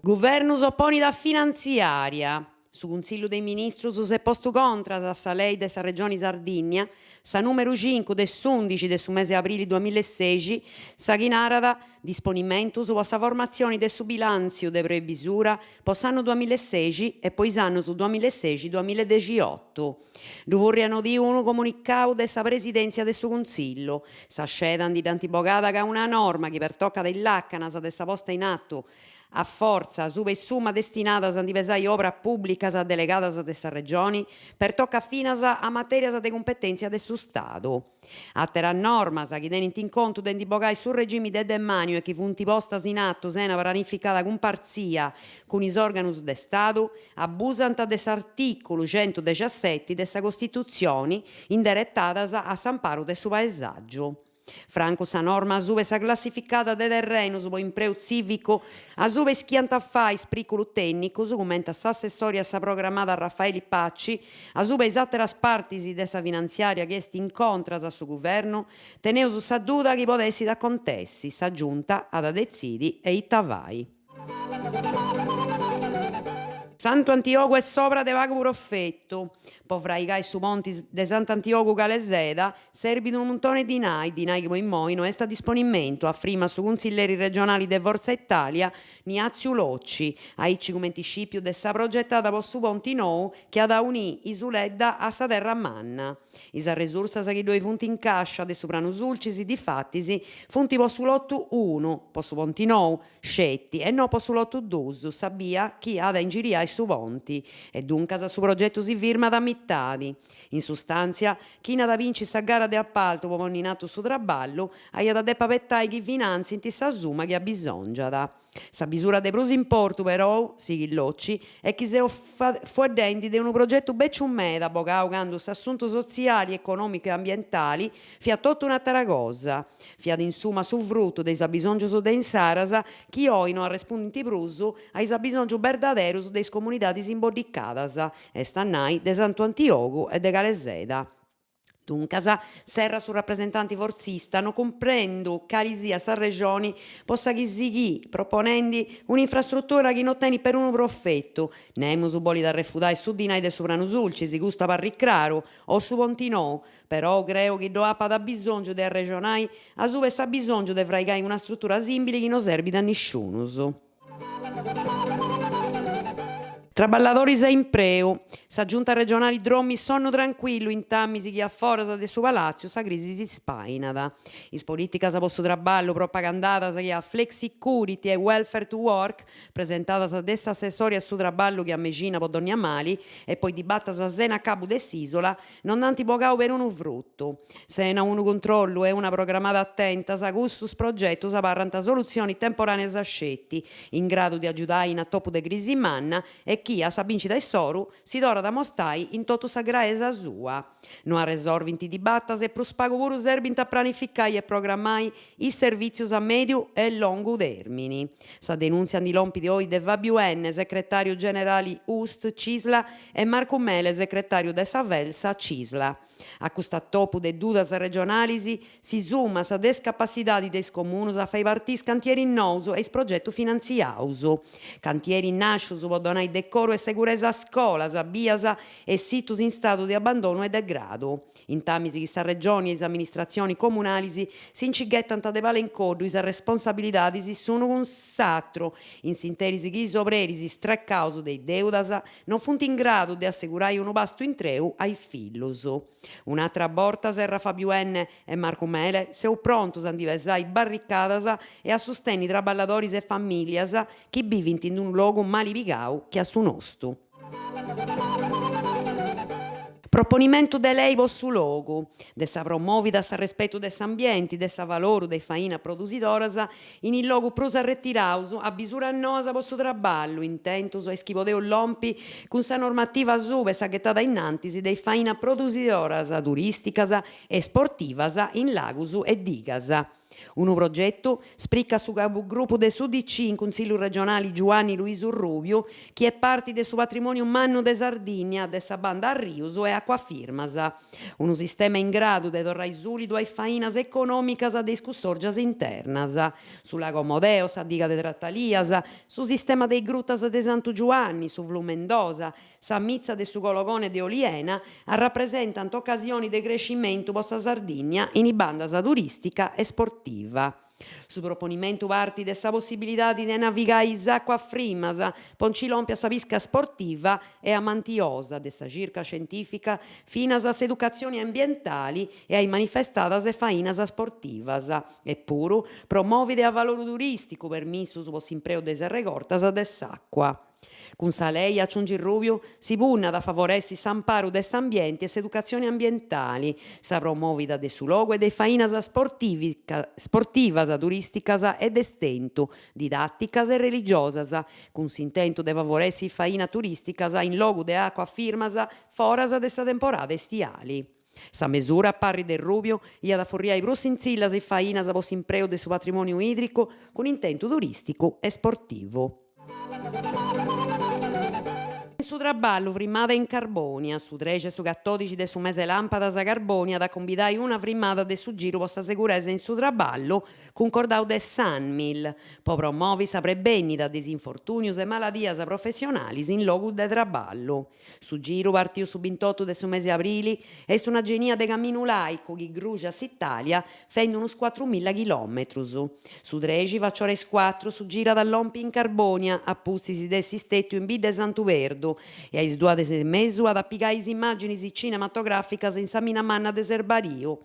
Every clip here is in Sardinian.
Guvernu s'oponit a finantziària. Su Cunsillu de is Ministrus s'est postu contras a sa lei de sa Regioni Sardìnnia, sa nùmeru cincu de s'ùndixi de su mesi 'e abrili duamilla-e-sexi, sa chi narat Disponimentus po sa formatzioni de su bilàntziu de prebisura po s'annu duamilla-e-sexi e po is annus duamilla-e-sexi duamilla-e-dexiotu. Ddu furriat nodiu unu comunicau de sa Presidèntzia de su Cunsillu. Sa sceda ndi dd'ant bogada ca una norma chi pertocat is làcanas de sa posta in atu a fortza asuba is summas destinadas a ndi pesai obras pùblicas delegadas de sa Regioni pertocat finas a matèrias de cumpetèntzia de su Stadu. Àteras normas chi tenint in contu de ndi bogai su regimi de demàniu e chi funt postas in atu sena pranificada cumpartzia cun is òrganus de Stadu, abusant de s'artìculu centudexaseti de sa Costitutzioni inderetadas a s'amparu de su paesàgiu. Francu sa norma asuba 'e sa classificada de terrenus po impreu tzìvicu, asuba is chi ant a fai sprìculu tènnicus, cumenti a s'assessori a sa programada Raffaeli Paci, asuba 'e is àteras partis de sa finantziària chi est in contras a su guvernu, teneus sa duda chi podessit acontessi, sa Giunta at a detzidi e ita fai. Santu Antiogu est s'obra de pagu profetu. Po fraigai su ponti de Sant'Antiogu Caleseda serbit unu muntoni 'e dinai, dinai chi po immoi no est a disponimentu, afrimat su cunsilleri regionali de Forza Italia, Niàtziu Locci, aici cumenti scìpiu de sa progetada po su ponti nou chi at a aunì Isuledda a sa terra manna. Is arresursas chi ddoi funt in càscia de su Pranu Sulcis, difatis, funt po su lotu unu, po su ponti nou, sceti e no po su lotu dus, sa bia chi at a ingiriai su ponti, e duncas su progetu si firmat a mitadi. In sustàntzia, chini at a binci sa gara de apaltu po ponni in atu su traballu, aiat a depi abetai chi finantzint sa suma chi abisòngiat. Sa bisura de prus importu, perou, sighit Locci, est chi seus fueddendi de unu progetu bèciu meda bogau candu s'assuntu sotziali, econòmicu e ambientali fiat totu un'àtera cosa. Fiat insuma su frutu de is abisòngius de insaras chi oi no arrespundint prus a is abisòngius berdaderus de is comunidadis imboddicadas, est a nai de Santu Antiogu e de Caleseda. Duncas, serrat su rapresentanti fortzista, no cumprendu cali siat s'arrexoni po sa chi sighit proponendi un'infrastrutura chi no tenit perunu profetu. Nemus bolit arrefudai su dinai de su Pranu Sulcis, custu parrit craru, o su Ponti Nou, Perou creu chi ddo apat abisòngiu de arrexonai asuba 'e s'abisòngiu de fraigai una strutura sìmbili chi no serbit a nisciunus. Traballadoris e impreu. Sa Giunta regionali dromit sonnu trancuillu intamis chi a foras de su palàtziu sa crisi si spainat. Is polìticas po su traballu propagandadas che a flexicurity e welfare to work presentadas de s'assessori a su traballu che a mexina po dònnia mali e poi dibatas sena acabu de s'ìsola Non nd'ant bogau perunu frutu. Sena unu cuntrollu e una programada atentas, custus progetus abarrant solutzionis temporàneas sceti, in gradu de agiudai in atopu de crisi manna e chi, a sa bìncida issoru, si torrat a mostai in totu sa graesa sua. No arresorvint dibatas e prus pagu puru serbint a pranificai e programai is servìtzius a mèdiu e longu tèrmini. Sa denùntzia ndi lompit oi de Fàbiu Enne, secretàriu generali Ust Cisla e Marcu Mele, secretàriu de sa Felsa Cisla. A custu atopu de dudas regionalis si sumat sa descapassidadi de is comunus a fai parti is cantieris nous e is progetus finantziaus. Cantieris nàscius po donai decoru e seguresa a scolas, bias e situs in stadu de abbandonu e degradu. Intamis chi sa Regioni e is amministratzionis comunalis si nci ghetant de pala in coddu is arresponsabilidadis s'unu cun s'atru, in s'interis chi is obreris strecaus de is deudas non funt in gradu de assegurai unu pastu intreu a is fillus. Un'atra borta serrat Fabiu Enne e Marcu Mele, seus prontus a ndi pesai barricadas e a sustenni traballadoris e famìlias chi bivint in unu logu mali pigau che a su nostu. Proponimentu de lei po su logu, de sa promòvida a s'arrespetu de s'ambienti, de s'avaloru de is fainas produsidoras in is logus prus arretiraus, a bisuras noas po su traballu, intentus a is chi podeus lompi cun sa normativa asuba 'e sa ghetada innantis de is fainas produsidoras turìsticas e sportivas in lagus e digas. Unu progetu, spricat su cabugrupu de s'UDC in Cuntzillu regionali Giuanni Luisu Rubiu, chi est parti de su patrimòniu mannu de Sardìnnia, de sa banda arrius e acuafirmas. Unu sistema in gradu de torrai sùlidu a is fainas econòmicas de is cussòrgias internas, su Lago Omodeo, sa diga de Tratalias, su sistema de is grutas de Santu Giuanni, su Flumendosa, sa mitza de su Gologone de Oliena, arrapresentant ocasioni de crescimentu po sa Sardìnnia in is bandas turìstica e sportiva. Su proponimentu partit de sa possibilidadi de navigai is àcuas frimas po nci lompi a sa pisca sportiva e amantiosa, de sa circa scientìfica finas a s'educatzioni ambientali e a is manifestadas e fainas sportivas, e puru promovit avaloru turìsticu, permissus po s'impreu de is arregortas de s'àcua. Cun sa lei, aciungit Rubiu, si punnat a favoressi s'amparu de s'ambienti e s'educatzioni ambientali, sa promòvida de su logu e de is fainas sportivas, turìsticas e de stentu, didàticas e religiosas, cun s'intentu de favoressi is fainas turìsticas in logu de àcuas firmas foras de sa temporada estiali. Sa mesura, a parri de Rubiu, iat a furriai prus sintzillas is fainas po s'impreu de su patrimòniu ìdricu cun intentu turìsticu e sportivu. In su traballu frimada in Carbònia, su trexi e su catòdixi de su mese làmpadas Carbònia at a cumbidai una frimada de su giru po sa seguresa in su traballu cuncordau de s'Anmil po promovi sa prebènnida de is infortùnius e maladias professionalis in logu de traballu. Su giru, partiu su bintotu de su mesi abrili, est una genia de caminu làicu chi gruxat s'Itàlia fendi unus cuatrumilla chilòmetrus. Su trexi, faciora is cuatru, su giru at a lompi in Carbònia, a pustis de essi stètiu in Bidda 'e Santu Perdu, e a is duas e mesu at a pigai is imàginis cinematogràficas in sa mina manna de Serbariu.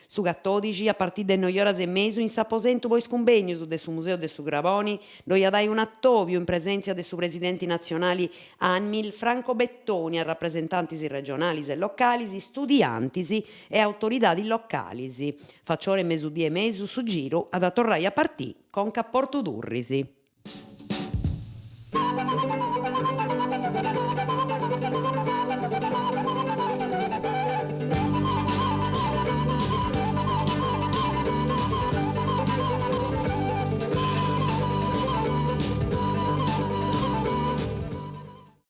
Su catòdixi, a partì de noi oras e mesu, in s'aposentu po is cumbènnius de su Museu de su Craboni, ddoi at ai un'atòbiu in presèntzia de su presidenti natzionali Anmil, Franco Bettoni, arrapresentantis regionalis e localis, studiantis e autoridadis localis. Faciora 'e mesudì e mesu su giru at a torrai a partì conca a Portu Turris.